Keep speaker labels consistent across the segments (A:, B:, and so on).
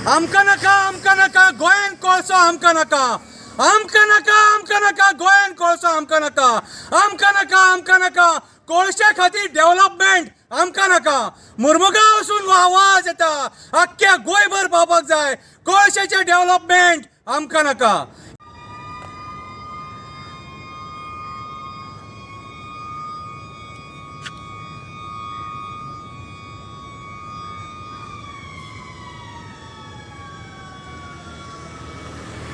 A: आमकां नाका, आमकां नाका गोंयान कोळसो, आमकां नाका, आमकां नाका, आमकां नाका गोंयान कोळसो, आमकां नाका, आमकां नाका, आमकां नाका कोळशा खातीर डेव्हलपमेंट आमकां नाका। मुर्मुगांव वचून आवाज येता, आख्ख्या गोंयभर पावपाक जाय, कोळशाचें डेव्हलपमेंट आमकां नाका।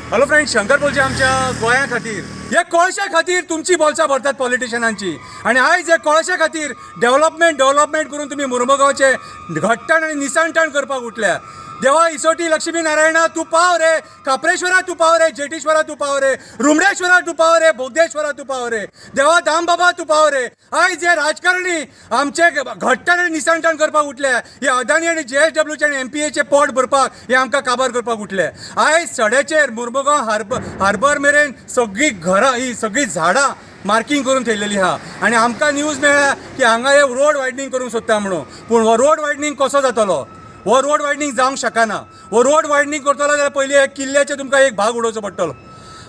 A: हॅलो फ्रेंड, शंकर पोलचे आमच्या गोंया खातीर, हे कोळशा खातीर तुमची बोल्सां भरतात पॉलिटिशनांची, आनी आयज हे कोळशा खातीर डेव्हलपमेंट डेव्हलपमेंट करून तुमी मुर्मुगांवचे घट्टण आनी निसणटण करपाक उठल्या। देवा इसोटी लक्ष्मी नारायणा तूं पाव रे, खाप्रेश्वरा तूं पाव रे, जेटीश्वरा तूं पाव रे, रुमडेश्वरा तूं पाव रे, बोगदेश्वरा तूं पाव रे, देवा दामबाबा तूं पाव रे। आयज हे राजकारणी आमचे घट्टण आनी निसणटण करपाक उठले, हे अदानी आनी जे एस डब्ल्यूचे आनी एम पी एचे पोट भरपाक हे आमकां काबार करपाक उठले। आयज सड्याचेर मुर्मुगांव हार्बर मेरेन सगळीं घरां ही सगळीं झाडां मार्कींग करून थेयलेली आहा, आनी आमकां न्यूज मेळ्ळ्या की हांगा हे रोड वायडनींग करूंक सोदता म्हणून, पूण हो रोड वायडनींग कसो जातलो? हो रोड वायडनींग जावंक शकना। हो रोड वायडनींग करतलो जाल्यार पयलीं हे किल्ल्याचे तुमकां एक भाग उडोवचो पडटलो।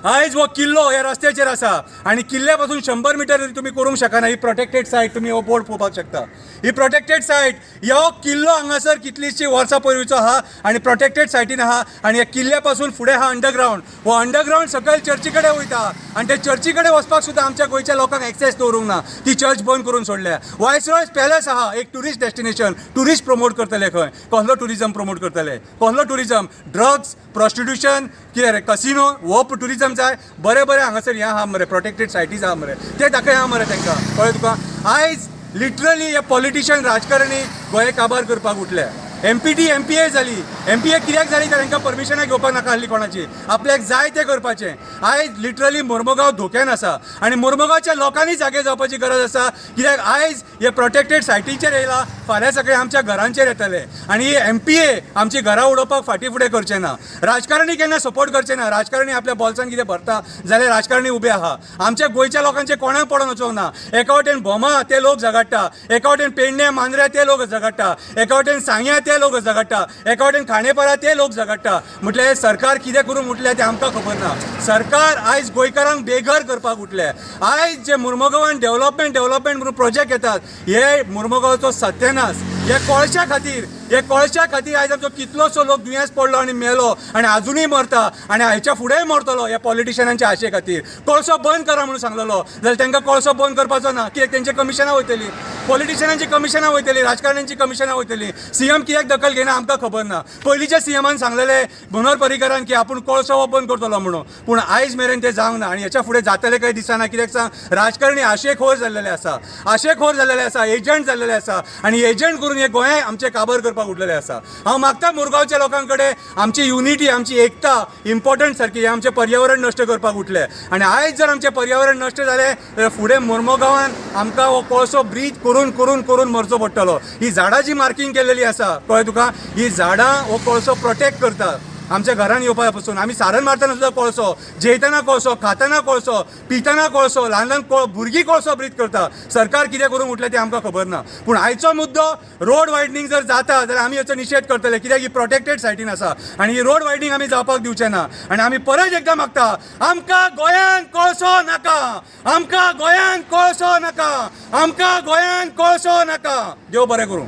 A: आयज हो किल्लो ह्या रस्त्याचेर आसा आनी किल्ल्या पासून 100 मिटर तुमी करूंक शकना। ही प्रोटेक्टेड सायट तुमी हो बोर्ड पळोवपाक शकता, ही प्रोटेक्टेड सायट। हो किल्लो हांगासर कितलीशी वर्सां पयलींचो आहा आनी प्रोटेक्टेड सायटीन आहा, आनी ह्या किल्ल्या पासून फुडें आहा अंडरग्रावंड। हो अंडरग्रावंड सकयल चर्ची कडेन वयता आनी ते चर्ची कडेन वचपाक सुद्दां आमच्या गोंयच्या लोकांक एक्सेस दवरूंक ना, ती चर्च बंद करून सोडल्या। वायसरॉयज पॅलेस आहा एक टुरिस्ट डेस्टिनेशन, टुरिस्ट प्रमोट करतले खंय, कसलो टुरिजम प्रमोट करतले? कसलो टुरिजम? ड्रग्स, प्रोस्टिट्यूशन, कितें रे, कसिनो, हो टुरिजम जाय? बरें बरें हांगासर हें आहा मरे, प्रोटेक्टेड सायटीज आहा मरे, ते दाखय आहा मरे तांकां, कळ्ळें तुका? आयज लिटरली हे पॉलिटिशियन राजकारणी गोंय काबार करपाक उठले। M P T M P A जाली, एम पी ए कित्याक जाली तर तांकां परमिशनां घेवपाक नाका आहली कोणाची, आपल्याक जाय तें करपाचें। आयज लिटरली मुर्मुगांव धोक्यान आसा आनी मुर्मुगांवच्या लोकांनी जागे जावपाची गरज आसा, कित्याक आयज हे प्रोटेक्टेड सायटीचेर येयला, फाल्यां सगळे आमच्या घरांचेर येतले आनी ही एम पी ए आमची घरां उडोवपाक फाटीं फुडें करचे ना। राजकारणी केन्ना सपोर्ट करचे ना, राजकारणी आपल्या बोल्सान कितें भरता जाल्यार राजकारणी उबे आहा। आमच्या गोंयच्या लोकांचे कोणाक पडोन वचोंक ना। एका वटेन भोमा ते लोक झगडटा, एका वटेन पेडणे मांद्र्या ते लोक झगडटा, एका वटेन सांग्या ते लोक झगडटा, एका वटेन खांडेपारा ते लोक झगडटा। म्हटल्यार हे सरकार कितें करूंक उठलें तें आमकां खबर ना। सरकार आयज गोंयकारांक बेघर करपाक उठलें। आयज जे मुर्मुगांवान डेव्हलपमेंट डेव्हलपमेंट म्हणून प्रोजेक्ट येतात, हे मुर्मुगांवचो सत्यानाश। हे कोळशा खातीर, हे कोळशा खातीर आयज आमचो कितलोसो लोक दुयेंस पडलो आनी मेलो आनी आजुनूय मरता आनी हाच्या फुडेंय मरतलो ह्या पॉलिटिशनांच्या आशे खातीर। कोळसो बंद करा म्हणून सांगलेलो जाल्यार तांकां कोळसो बंद करपाचो ना, कित्याक तेंचे कमिशनां वयतली, पॉलिटिशनांची कमिशनां वयतली, राजकारण्यांची कमिशनां वयतली। सी एम कित्याक दखल घेना आमकां खबर ना। पयलींच्या सी एमान सांगलेलें मनोहर पर्रीकारान की आपूण कोळसो हो बंद करतलो म्हणून, पूण आयज मेरेन तें जावंक ना आनी हेच्या फुडें जातलें काय दिसना। कित्याक सांग, राजकारणी आशेखोर जाल्लेले आसा, आशेखोर जाल्लेले आसा, एजंट जाल्लेले आसा आनी एजंट करून हे गोंय आमचें काबर करपाक उठलेलें आसा। हांव मागता मुरगांवच्या लोकां कडेन, आमची युनिटी, आमची एकता इम्पॉर्टंट सारकी। हें आमचें पर्यावरण नश्ट करपाक उठलें आनी आयज जर आमचें पर्यावरण नश्ट जालें जाल्यार फुडें मुर्मुगांवान आमकां हो कोळसो ब्रीज करून करून करून मरचो पडटलो। ही झाडां जी मार्कींग केलेली आसा, कळ्ळें तुका, ही झाडां हो कोळसो प्रोटेक्ट करता आमच्या घरान येवपा पसून। आमी सारण मारतना सुद्दां कोळसो, जेयतना कोळसो, खातना कोळसो, पितना कोळसो, ल्हान ल्हान भुरगीं कोळसो ब्रीद करता। सरकार कितें करूंक उठलें तें आमकां खबर ना। पूण आयचो मुद्दो रोड वायडनींग जर जाता जाल्यार आमी हाचो निशेध करतले, कित्याक ही प्रोटेक्टेड सायटीन आसा आनी ही रोड वायडनींग आमी जावपाक दिवचे ना। आनी आमी परत एकदां मागता, आमकां गोंयांत कोळसो नाका, आमकां गोंयांत कोळसो नाका, आमकां गोंयांत कोळसो नाका। देव बरें करूं।